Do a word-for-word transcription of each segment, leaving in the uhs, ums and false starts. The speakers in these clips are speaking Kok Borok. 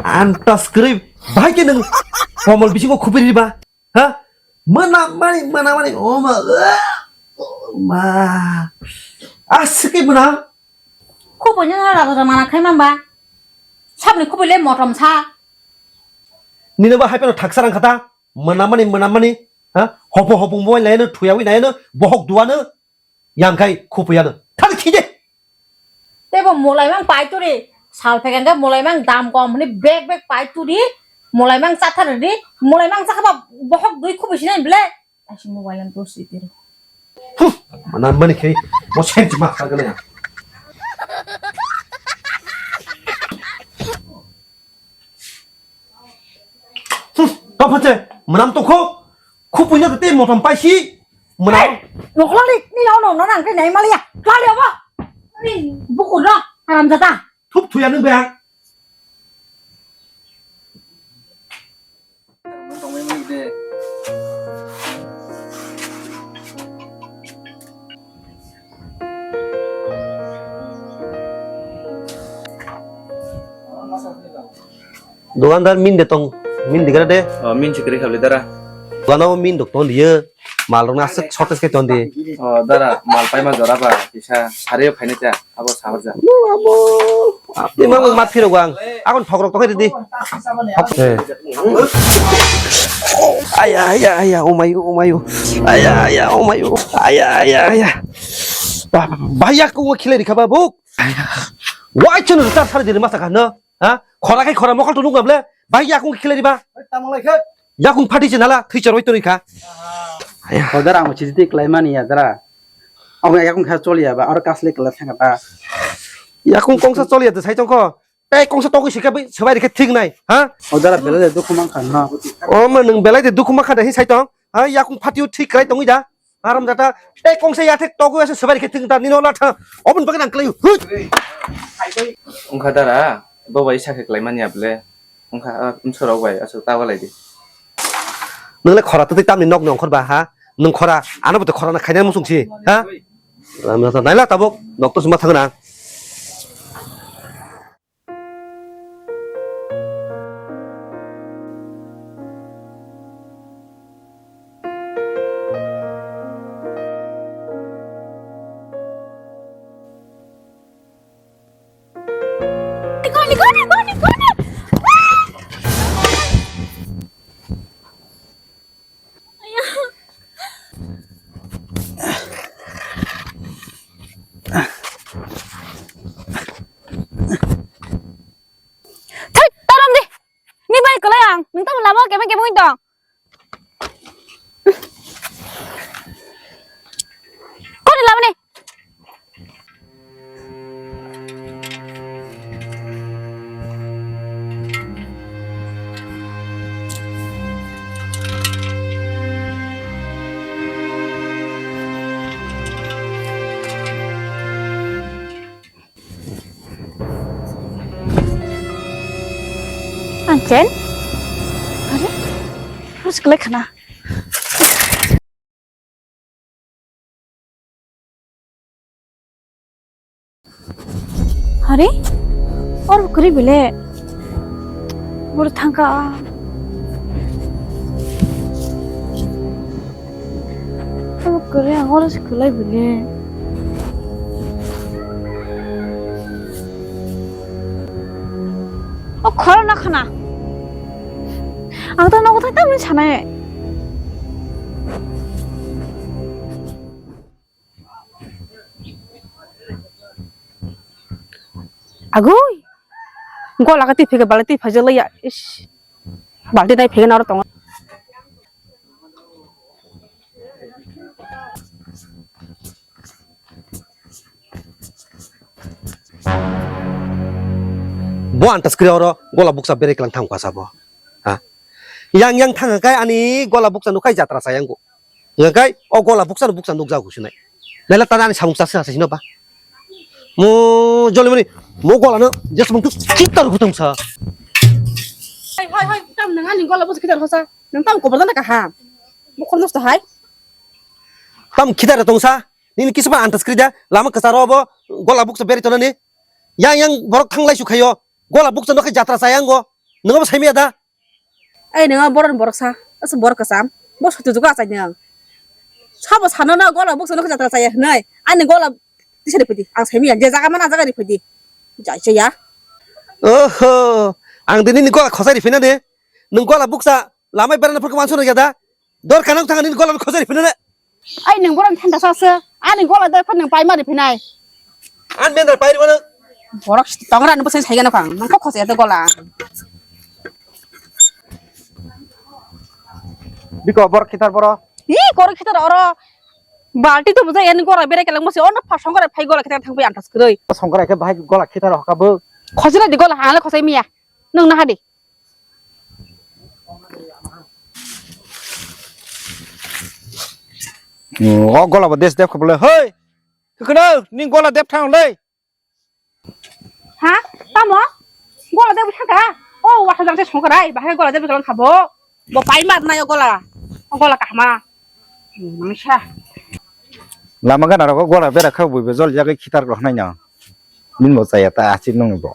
Antas kwrwi, bahai khe nwng komol bisingo khupui riba? Ha? Mwnamani, mwnamani, o ma, o ma. Aswk khe mwnam. Khupui no raja mana khai mamba. Sabni khupui le motom sa. Nini bo hai phano thaksa rang khata. Mwnamani, mwnamani. Ha? Hopo hopo mobile naino, thuyawi naino, bohok duano. Yang khai khupui ano. Thani khide. Tebo molaimang pai turi. Sal phekang khe molaimang dam kom hwnwi bek bek pai turi. Molaimang chathar di. Molaimang chakhaba bohok dui khupui sinai ble. Asi mobile ang dos itir. Huh, mana mani khai. Mo sen chuma kha gana ya. Hmm, to phache, mwnam to kho, kho puina te motom paisi, mwnam. Noklali, ni no no no nang te nai maliya, klali abo. Ni buku no, haram jata. Thup thuya nung bang. Dukandar min de tong, min de gara de. Oh, min chikri khabli dara. Dukano min dok tong diye, mal rok na aswk shortage khe tong di. Oh, dara, mal paima jora ba, kisa sari o phaina cha, abo sabar ja. No, abo, abo, abo, mat phiro gang, akon thok rok tong di. Eh. Aya, aya, aya, oh my, oh my, oh. Aya, aya, oh my, oh. Aya, aya, aya. Ba, ba, ba, ya ko khile rikha ba buk. Wai chun rwchar sari diri masa kha no? Ha? Khora khai khora mokol to nukna ble? Bai yakung khilai riba? Tamo lai khe? Yakung phati se nala, thwi choroi toni kha. Hodar ang chiti klai mani ya dara. Ang yakung kha choli ya ba, aro kasle kala thang ta. Yakung kongsa choli ya de sai tong kho. Tei kongsa togwi sikha bai, swbai rikhe thik nai, ha? Hodar belai de dukhu man kha no. O ma nwng belai de dukhu man kha de hi sai tong. Ha, yakung phati u thik klai tongwi da. Haram jata, tei kongsa yathek togwi ase swbai khe thwng ta nino la tha. Oboni bagwi nang klai. Hut. Wngkha dara, bo bai sakhe klai manya ble. Wngkha, ah, umsorok bai, aswk ta walai di. Nwngle khora twtwi tamni nokni ongkhor ba ha? Nwng khora, ano bo to khora na khaina muchung si, ha? Haram jata, naila tabuk, doctor sima thangna. Thai, taram di. Ni bai kwlai ang. Nung tamo lama kebe kebe wng tong. Koni lama ni? Ang chen? Are? Harus kelek na. Hari? Or kuri bile? Bor thangka. Or kuri ang or kulai bile. O khoro na khana. Ang to nogo thang tamo sanai. Agoi. Gola ka twi phege balai twi phajak laiya. Ish. Balti nai phege naro tongo. Bo antas kri oro gola buksa berek lang thang kasa bo. Ha. Yang yang thang kai ani gola buksa nukai jatra sayang go. Ngakai o gola buksa no buksa nukjago sinai. Naila tani ani samung chasi chasi sino ba. Mo jolimani mo gola no jesmung tu kitar gutung sa. Hai hai hai tam nang ani gola buksa kitar hosa. Nang tam kobar dana kaha. Mo khornos ta hai. Tam kitar tong sa. Nini kisba antas krida lama kasaro bo gola buksa beri tonani. Yang yang borok thanglai su khayo. Gola bukcha no khe jatra chaya ngo. Nungo bo saimaya da? Ei, nungo boron borok sa. Asa borok kasam. Bo sutu jugo achai nung. Sabo sano na gola bukcha no khe jatra chaya hwnai. Ani gola tisari phidi. Ang saimaya je jaga mana jaga ri phidi. Jai chaya. Oho. Ang dini ni gola khosai ri phina de. Nung gola bukcha lamai berana phurkhe mansono ya da? Dor kanang thang nini gola khosai ri phina de. Ai, nung borok thanda sa se. Ani gola de phan nung pai mari phinai. An mendar pai rwano. Borok tongra ni bwsai sai gana phang. Nang kok khosai de gola. Biko borok khitar boro. Ni korok khitar oro. Balti to bujai ani gola berai kelang bwsai ono phasong gola phai gola khitar thang pai antas kwrwi. Songkara khe bahai gola khitar hoka bo. Khosai di gola hale khosai miya. Nung na hadi. O gola bo des dep khobole. Hoi. Khwkhwno, ning gola dep thang le. Ha? Tamo? Gola dep thang ka? O wasa jang se songkrai, bahai gola dep galang khabo. Bo pai mar na yo gola. O gola kahma. Mangsa. Lama gana rogo gola bera khau buibo jol jagwi khitar rok nai no. Min bo chaya ta achik nung bo.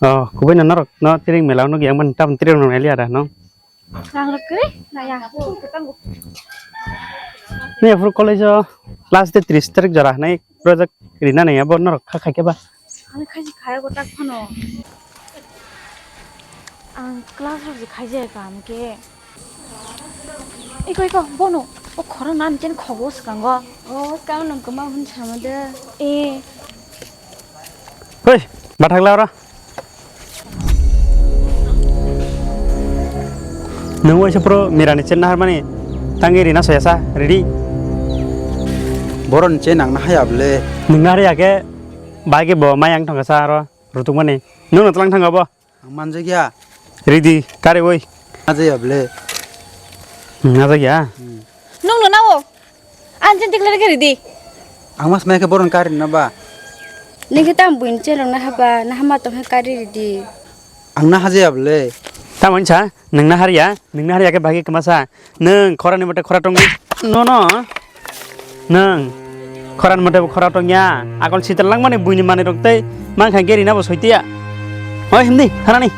Oh, kubui no norok no tiring mela no yang ban tam tiring no meli ada no. Rang rok kiri, na ya. Ni aphuru college o last day tris tarik jora nai project rina nai abo norok kha khai khe ba. Ani khai si khaya go tak phano. Ang class rok je khai jaya kam ke. Iko, iko, bono, o khorang nan chen khogo swkango. O, swkango nang kwma hwn sama de. E. Hoi, bathakla oro. Nung waisa pro mirani chen nahar mani tangi rina soyasa, ready? Boroni chen ang nahaya bole. Nung nahar ya ke, bai ke bo mai ang thangkasa aro rutuk mani. Nung no tlang thangka bo? Ang manjakya. Ridi, kare oi. Manjakya bole. Hmm, manjakya? Hmm. Nung no nao? Ang chen tikle ke ridi. Ang mas mai ke boron kare na ba? Nung ke tam buin chen rong na haba, na hama tong he kare ridi. Ang na hajaya bole. Tam ansa, nung na harya, nung na harya ke bagi kemasa. Nwng khorani mote khora tongdi. No, no. Nwng khorani mote khora tongya. Akol sitar langmani buini manwi rok tei mankha geri nabo soitiya. Oi, himdi, hanani.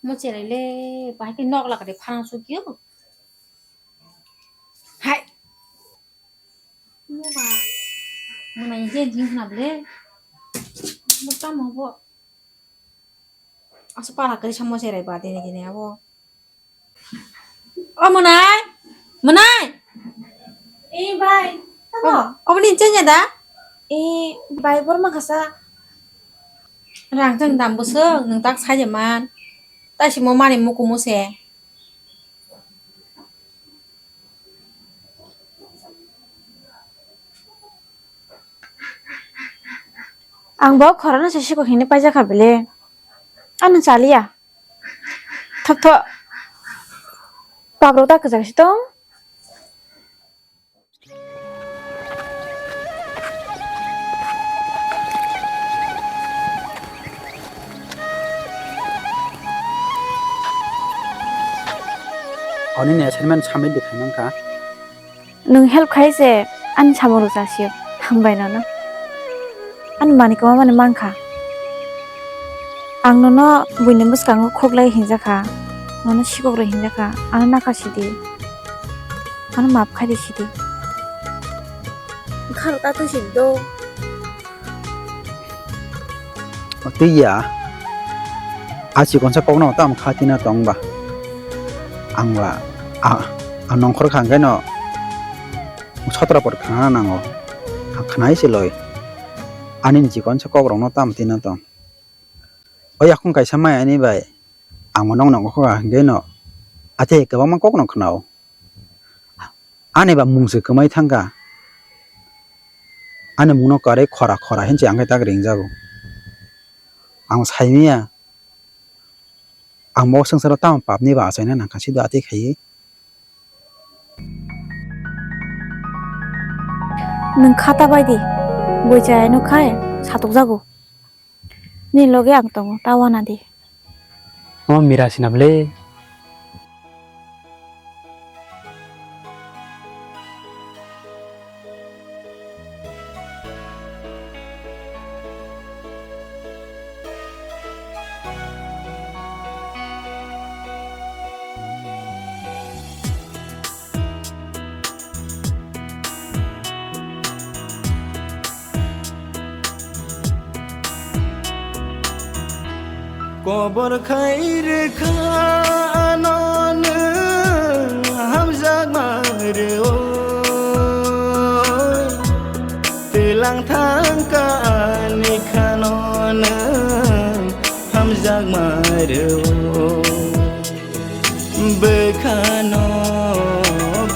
Mo cherai le, bahai ke nok laka de pharang sukyo. Hai. Mo ba, mo na je jing khna ble. Mo tamo bo. Asa pala kari samo serai ba dini dini abo. O Monai, Monai. Eh, bai. Tamo? O, oboni chenya da? Eh, bai, borma khasa. Rang jang dam bwswk, nwng tak sai man. Taisi mo mani mukumu se. Ang bo khorano se sikok hini paijak kha bile. Ano chaliya. Thok thok. Pabrok da kwchak si tong. Oni ni assignment submit de khaimang kha. Nwng help khai se ani samung rok chasio. Hambai nono. Ani manwi kwma mani mankha. Ang nono buini bwskango khoklai hinjakha. Nono sikok rwi hinjakha. Ano nakha sidi. Ano maaf khai di sidi. Kharo ta twi sidi do. Twi ya. A chikonsa kokno tamo kha tina tong ba. Ang la a, a nongkhor kha hwnkhe no sotra por khna nango. A khnai se loi. Ani chikonsa kokrokno tamo tina tong. O yakung kaisa mai ani bai. Ang bo nong nong kha hwnkhe no. Athe kwbangma kokno khnao. Ani ba mung se kwmai thangkha. Ani mungno kwrwi khora khora hinse ang khe tak ringjago. Ang saimanya. Ang bo swngcharo tamo papni ba achaina nangkha sido atwi khaiwi. Nwng kha ta bai di. Bui chaya no khai satok jago. Nini loge ang tongo, ta wana di. Omo mira sina bwle. Kobor khai rwkha ano nwng hamjakma rw-o. Twilang thangkha ani khano nwng hamjakma rw-o. Bwkhano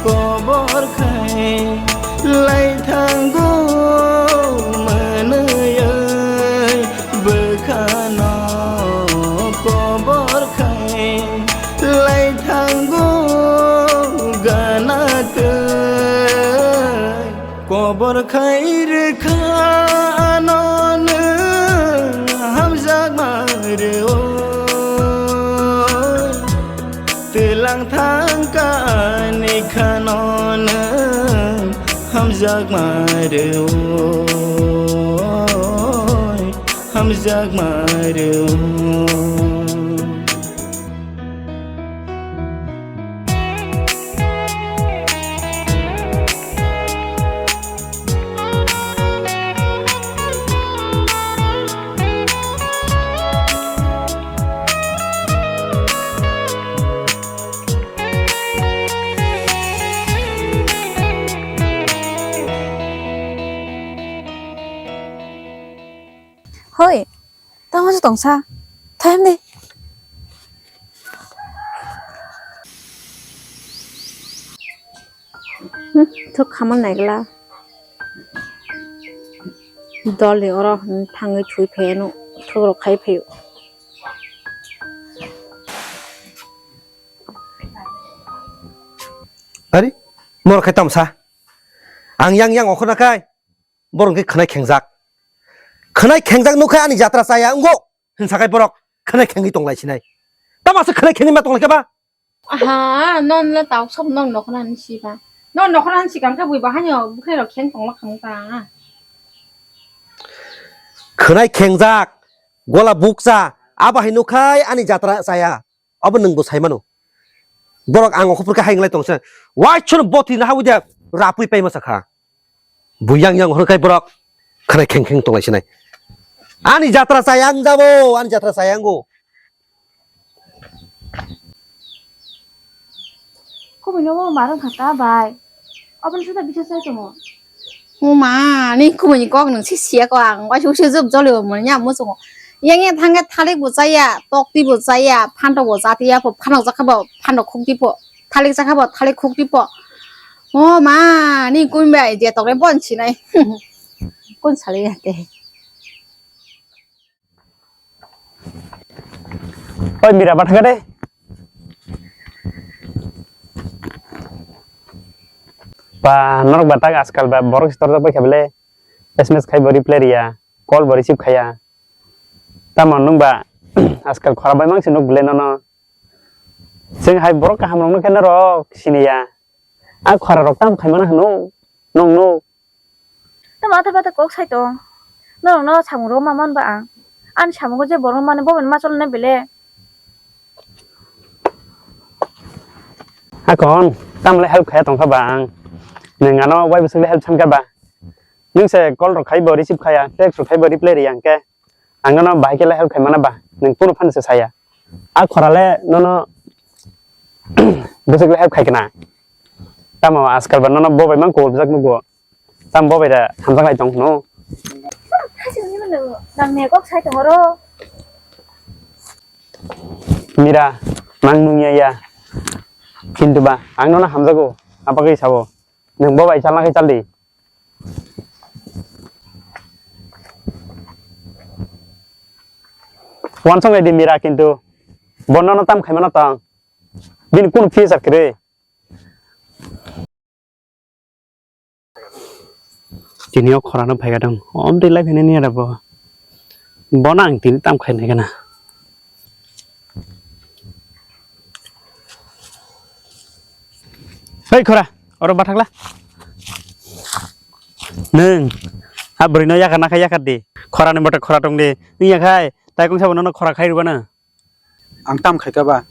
kobor khai lai thango mwnwi, bwkhano kobor khai lai thango gana twi. Kobor khai rwkha ano nwng hamjakma rw-o. Twilang thangkha ani khano nwng hamjakma rw-o, hamjakma rw-o. Hoi, tamo se tongsa? Thai hamdi. Hmm, thuk khamal naigla. Dol ni oro, hmm, thangwi chui phai ano, thuk rok khai phai. Ari, mor khai tamsa. Ang yang yang okhorna khai. Borok khe khwnai khengjak. Khwnai khengjak nukhe ani jatra chaya wngo. Hinsa khai borok khwnai khengwi tonglai sinai. Tamo se khwnai khengwi ma tonglai khe ba? Aha, non le tauk sob non nokhorna ni si ba. Non nokhorna ni sikang khe bui ba hanyo bukhe rok kheng tongla khang ta. Khwnai khengjak, gola bukcha, abo hai nukhai ani jatra chaya. Abo nwng bo sai mano. Borok ang okhopor khe hai wnglai tongsa. Wai chwng boti na hawi de rapui pai masa kha. Bo yang yang horo kai borok khwnai kheng kheng tonglai sinai. Ani jatra chaya ang jabo, ani jatra chaya ango. Kubui no bo marwng kha ta bai. Oboni sota bisa sai tongo. O ma, ni kubui ni kok nwng si siya ko ang. Waisa waisa jwk jolio mani ya muchungo. Yang yang thangkhe thalik bo chaya, tokti bo chaya, phantok bo chatiya po, phanok jakha bo, phanok khukti po, thalik jakha bo, thalik khukti po. O ma, ni kubui bai je tokre bon sinai. Kun sali ya te. Oi, Mira, bathang de. Ba, norok batak ajkal ba borok si torjak bai kha bele. S M S khai bo reply riya, call bo receive khaya. Tamo nwng ba ajkal khora bai mang si nuk bele nono. Chwng hai borok kaham rok no khe norok siniya. A khora rok tamo khai mano hwno nwng nuk. Tamo athar pathar kok sai tong. Norok no samung rok ma man ba ang. Ani samung o je borok mani bo bai ma chol na bele. Akon, tamle help khaya tong kha ba ang. Nwng ano wai bwswk le help san kha ba. Nwng se call rok khai bo receive khaya, text rok khai bo reply ri ang khe. Ang nono bahai khe le help khai mana ba, nwng kunu phano se saya. A khora le nono bwswk le help khai kna. Tamo ajkal ba nono bo bai mang kobor bijak nugo. Tamo bo bai da hamjak lai tong hwno. Nang ne kok sai tong oro. Mira, mang nung ya ya. Kintu ba, ang nono hamjago. Apa kai sabo. Nwng bo bai chalna khai chal di. Wansong di Mira kintu bono no tam khaimano tong. Bini kun future kre. Tini o khorano phaiga dong. Om twi lai phene ni ara bo. Bono ang tini tam khainai gana. Hei khora, oro bathakla. Nwng a bwrwino yakar nakha yakar di. Khorani bote khora tong di. Wngya khai tai kung sabo nono khora khai rwbana. Ang tam khai kha ba?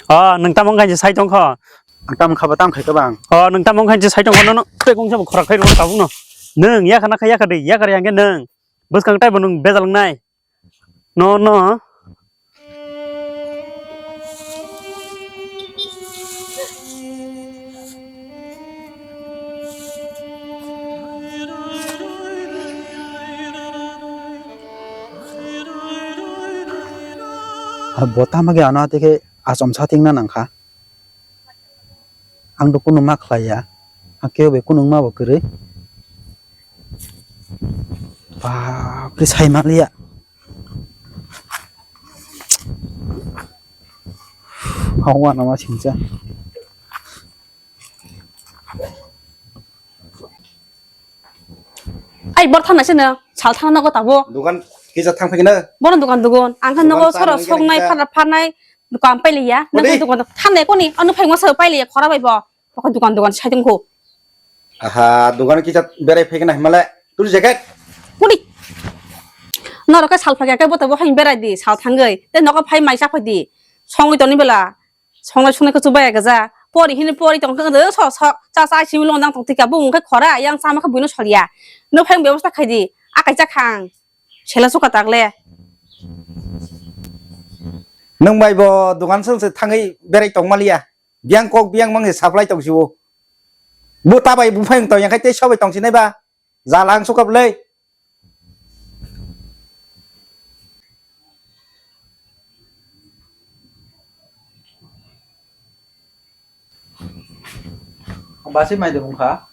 O, nwng tamo wngkha sai tong kho. Ang tam kha ba, tam khai kha ba ang. O, nwng tamo wngkha sai tong kho nono tai kung sabo khora khai rwbana tabukno. Nwng yakar nakha yakar di, yakar yang khe nwng. Bwskang taibo nwng bejal wngnai. No, no. Bo tamo khe ano tei khe achomsa tingna nangkha. Ang do kunu ma khlai ya. Ang kebo bai kunu wngma bo kwrwi. Bap re, sai manliya. Hao ano ma singcha. Ai, bor thang naisino, sal thang nogo tabo. Dukan kisa thang phai kena. Bono dukan dugun. Ang khan nogo soro soknai, phana phanai, dukan pailiya. Nang dukan thang nai koni, anu phai masa pailiya, khora bai bo. Bokha dukan dukan sai tongkho. Aha, dukan kisa berai phai kena himale. Tuli jacket. Kuni. Norok khe sal phai khe bo tabo hai berai di, sal thangwi. Te nogo phai mai cha phai di. Songwi toni bela. Songnai songnai khe chubai ya gaja. Pori hini pori tong khe so so cha cha simi long dang tong tika bo wngkhe khora yang sama khe buino solia. No phai bebosta khai di. Akai cha khang. Sela suka takle. Nwng bai bo dukan song se thangwi berai tong maliya. Biyang kok biyang mang se supply tong sibo. Bo ta bai buphang tong yang khai tei sobai tong sinai ba. Jala ang sukap le. Basi mai de bungkha.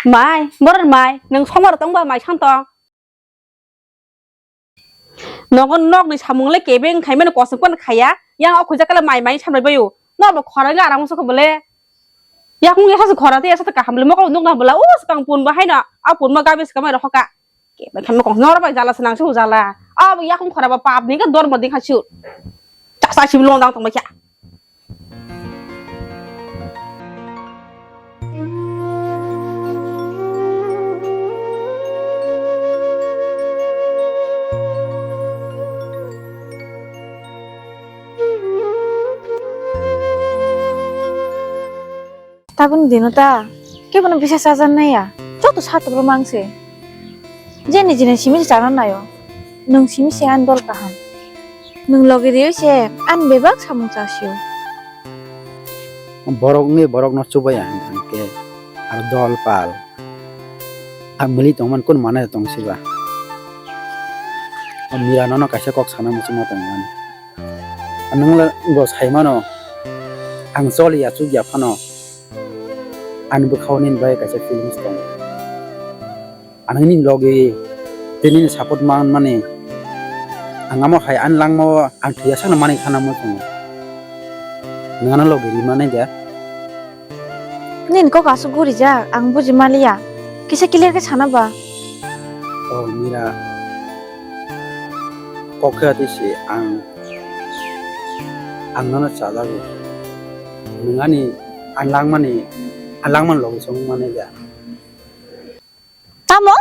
Mai, boron mai, nung somar tong ba mai san tong. Nogo nokni samung le kebeng khai mano kosong pan khaya. Yang o khuja kala mai mai samrai bayo. No bo khorang ga arang so ko bole. Yakung yasa se khora te yasa te kaham le mokol nukna bela. O swkang pun bo haino. A pun bo gabi swkang mai rohoka. Kebeng khai mokol nor bai jala se nang se jala. A bo yakung khora ba pap ni ga dor mo ding kha su. Cha sa sim long dang tong ba kya. Tabuk dino ta kebono bisa chajaknai ya, joto satokro mangse. Je nijini simi se chana naio, nwng simi se ani dol kaham. Nwng logi riui se ani bebak samung chasio. Borok wngwi borokno chubaya hwn hwn khe aro dol pal. Ang mwlwi tongmani kunu manai tong siba. O Mira nono kaisa kok sana muchungma tongmani. Nwngla bo saimano, ang choli ya chuk ya phano ani bwkhao nini bagwi kaisa feelings tongo. Ang nini logi tei nini support manmani ang amo hai ani langmao ang thwiya sakno manwi khana muchungo. Nwng ano logi ri manai da? Nini kok aswk gurijak, ang buji maliya. Kisa clear khe sana ba? O Mira, kok khe atwi se ang, ang nono chajago. Nwng ani, ang langmani, ang langmani logi chong manai da. Tamo?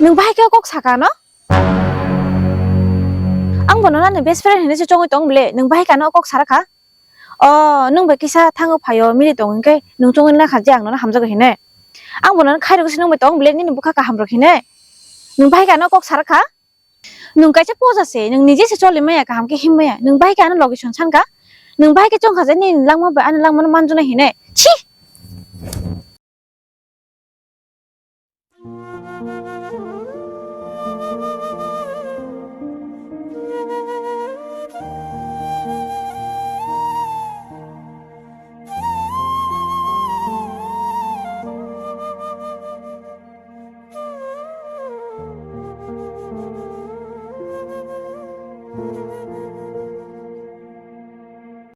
Nwng bahai khe o kok saka no? Ang bono nani best friend hinwi se chongwi tong bile, nwng bahai khe ano o kok sara kha? O, nwng bai kisa thango phaio, mili tong hinkhe nwng chongwi nakha je ang nono hamjago hinwi. Ang bono khairok se nwng bai tong bile, nini bwkha kaham rok hinwi. Nwng bahai khe ano o kok sara kha? Nwng kaisa poja se, nwng nije se choli maya, kaham khe him maya. Nwng bahai khe ano logi son san kha? Nwng bahai khe chong kha je nini langma bai ani langmano manjuna hinwi. Chi!